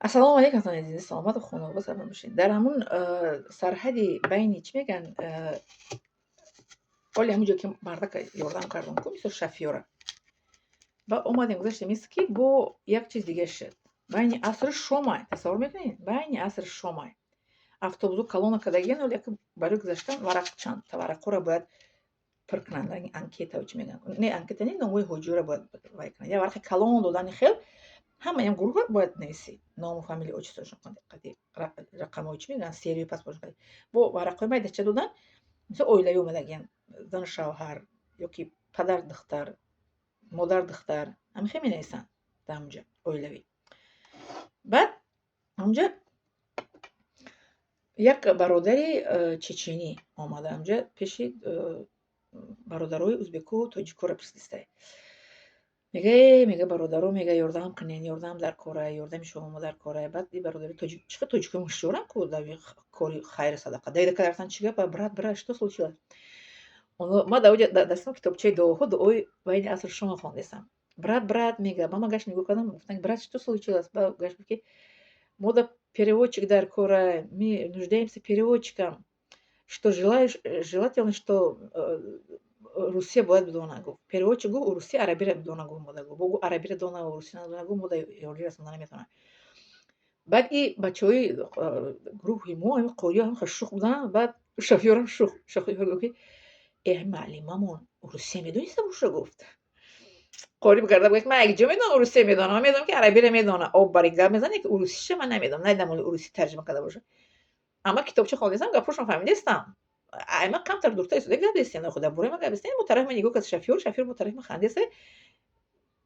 Ассалому алайкум, ҳамватанони азиз, саломату хонобод сарбаланд бошед. Дар ҳамун сарҳади байни, чӣ мегӯянд, оли ҳамун ҷое ки мардака ёрдам кардам ку, мисол, шофёра. Баъд омадем, гузаштем, мисли ки бо як чиз дига шуд. Байни асру шомай, тасаввур мекунед? Байни асру шомай. Автобусу колонна кардагиян, оли яке барои гузаштан варақ, чандта варақҳоро бояд пур кунанд, анкета, чӣ мегӯянд? Не, анкета не, номҳои ҳоҷиёро бояд вай кунанд. Як варақи калон додани хел, ҳамаям гурӯҳро бояд нависӣ. Ному, фамилия, отчество шон, рақамҳои, чӣ мегӯянд, серияи паспортшон. Бо варақҳои майдача додан, мисол, оилавӣ омадагиян, зану шавҳар ё ки падар духтар, модар духтар, ҳамин хел менависанд дар ҳамунҷа оилавӣ. Баъд ҳамунҷа як бародари чеченӣ омада, ҳамунҷа пеши бародарои узбеку тоҷикоро пурсидистай. Мега: «Э, мега, бародаро, мега, ёрдам кунен, ёрдам дар кора, ёрдами шумо дар кора». Баъд и бародари тоҷик, чӣ қадр тоҷикои ҳушёранд ку дар кори хайру садақа. Давида карда рафтан: «Чӣ гапа, брат, брат, что случилось?» Ма дар оҷа дастам китобчаи дуоҳо, дуои байни асру шома хондесам. «Брат, брат», мега, ба ман гашт нигоҳ кардам, гуфтам: «Брат, что случилось?» Баъд гашт гуфт, ки мода переводчик дар кора, мы нуждаемся переводчикам, что желаешь, желательно, что русия бояд бидона, гуфт. Переводчик, гуфт, урусия, арабиро бидона, гуфт, мода, гуфт. Бо арабиро дона, урусия надона, гуфт, мода ёрӣ расонда наметавонад. Баъд и бачаҳои гурӯҳи мо, ҳамин қориҳо, ҳам шух буданд, баъд шофёрам шух. Шофёр гуфт, ки э, муаллимамон урусия медониста боша, гуфт. Қорӣ карда гуфт: «Ман як ҷо медонам, урусия медонам, ман медонам, ки арабиро медонам. Об бар ин гап мезанад, ки урусиша ман намедонам, надидам, оли урусӣ тарҷима карда боша. Амма китобча хондесам, гапҳошон фаҳмидестам. Ай ман камтар дуртар истода гап дестем, худа бораи ман гап дестем, бо тарафи ман нигоҳ кард шофёр, шофёр бо тарафи ман хандеста,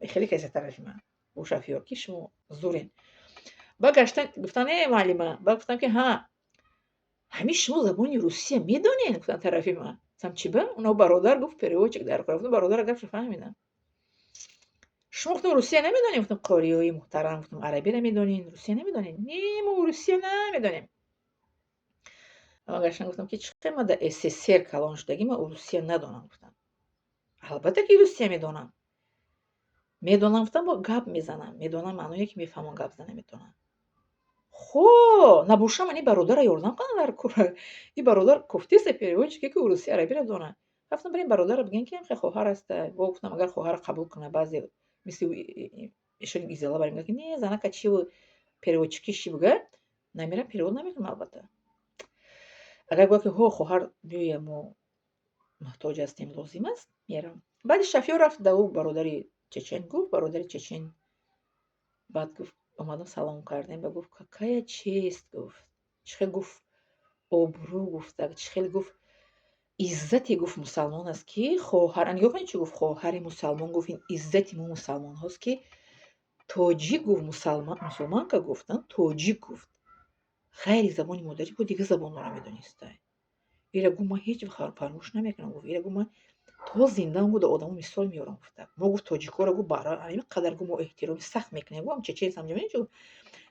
хеле касе тарафи ман. Бо шофёр, ки шумо зурен». Баъд гаштан гуфтан: «Э, муаллима». Баъд гуфтам, ки ҳа, ҳамин шумо забони русия медонед? Гуфтан тарафи ман. Гуфтам: «Чӣ ба?» Оно бародар гуфт, переводчик дар кор. Гуфтам, бародара гапшо фаҳмидам. «Шумо, гуфтам, русия намедонед?» Гуфтам: «Қориёи муҳтарам, гуфтам, арабиро медонед, русия намедонед?» «Не, мо русия намедонем». Ман гаштан гуфтам, ки чӣ қадр ман дар СССР калон шудагӣ, ман урусия надонам, гуфтам. Албатта ки русия медонам. Медонам, гуфтам, бо гап мезанам. Медонам маъное ки мефаҳмам, гап зада наметавонам. Хо, набошам, ман ин бародарро ёрдам кунам дар кора. Ин бародар кофтеста переводчик е ки урусия, арабиро донад. Рафтам барин бародарро бигӯям, ки ҳамхел хоҳар аста. Бо гуфтам, агар хоҳарро қабул кунад, баъзе мисли ишон изала барем, ки не, занака чиву переводчик и ши буга, намерам, перевод намекунам, албатта. Агар гӯяд, ки ҳо, хоҳар, биёя, мо муҳтоҷ ҳастем, лозим аст, мерам. Баъди шофёр рафт да ӯ бародари чечен гуфт, бародари чечен баъд гуфт, омадам, салом кардем, ба гуфт: «Какая честь», гуфт. Чӣ хел, гуфт, обрӯ, гуфта, чӣ хел, гуфт, иззате, гуфт, мусалмон аст, ки хоҳар, нигоҳ кунед, чӣ гуфт, хоҳари мусалмон, гуфт, ин иззати мо мусалмонҳост, ки тоҷик, гуфт, мусулманка, гуфтан, тоҷик, гуфт, ғайри забони модарӣ бо дигар забонҳоро медонистай. Ира, гуфт, ман ҳеҷ вақт фаромӯш намекунам, гуфт, ира, гуфт, ман то зиндаам, гуфт, одамо мисол меорам, гуфта. Мо, гуфт, тоҷикҳоро, гуфт, ин қадар, гуфт, мо эҳтироми сахт мекунем, гуфт, чеченец ҳамҷа медонед,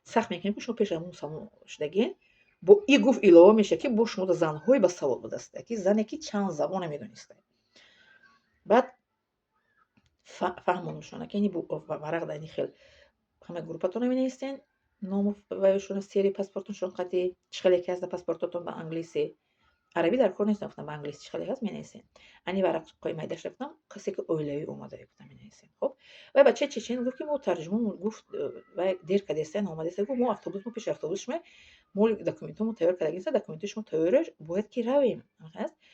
сахт мекунем, ки шумо пеш аз мо мусалмон шудагиен. Бо и, гуфт, илова мешавад, ки бо шумо занҳое ба савол будаста, ки зане ки чанд забона медонистай. Баъд фаҳмонушона, ки варақ дар ин хел ҳама группатонро менависен, ному ваёшона, серияи паспорташон қати, чӣ хеле ки ҳаст дар паспортотон, ба англисӣ, арабӣ дар кор нест, гуфтам, ба англисӣ чӣ хеле ҳаст, менависем. Ани варақҳои майдашро, гуфтам, касе ки оилавӣ омада, гуфтам, менависем. Хоб, вай бачаи чечен гуфт, ки мо тарҷумон, гуфт, вай дер кардеста, наомадеста, гуфт, мо автобус, мо пеши автобус шумо, мо документҳомо тайёр кардагиста, документҳои шумо тайёр, бояд ки равем.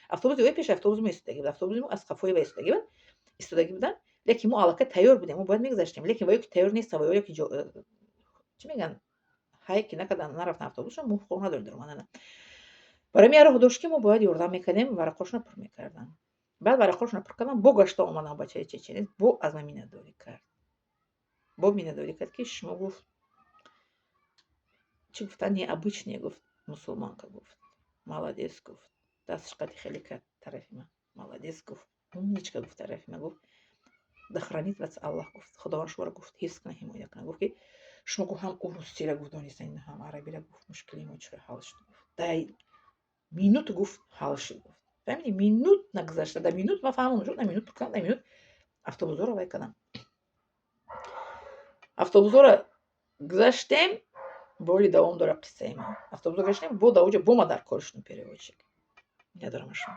Автобуси вай пеши автобуси мо истодагӣ буд, автобуси мо аз қафои вай истодагӣ буд, истодагӣ буданд, лекин мо аллакай тайёр будем, мо бояд мегузаштем, лекин ваё ки тайёр нестанд, ваё ки чӣ мегӯянд, ҳай ки накарданд, нарафтан автобусшон, мо ҳуқуқ надорем дар омадан. Барои ҳамин роҳ дошт, ки мо бояд ёрдам мекардем, варақҳошонро пур мекардам. Баъд варақҳошонро пур кардам, бо гашта омадам, бачаи чеченец бо аз ман миннатдорӣ кард. Бо миннатдорӣ кард, ки шумо, гуфт, чӣ гуфтан, необычный, гуфт, мусулманка, гуфт, молодец, гуфт, дасташ қати хеле кард тарафи ман, молодец, гуфт, умничка, гуфт, тарафи ман, гуфт, да хранит вас Аллах, гуфт, Худованд шуморо, гуфт, ҳифз кунад, ҳимоя кунад, гуфт, ки шумо, гуфт, ҳам урусиро, гуфт, донистед, ҳам арабиро, гуфт, мушкили мо чӣ ҳал шуд, гуфт, дай минут, гуфт, ҳал шуд, гуфт. Фаҳмидӣ, минут нагузашта, да минут ман фаҳмонам шуд, да минут пур кардам, да минут автобусҳоро вай кардам, автобусҳоро гузаштем. Боли давом дора қиссаи ман. Автобусо гаштем, бо дар оҷа бо ма дар кор шудем переводчик. Надорам шумо.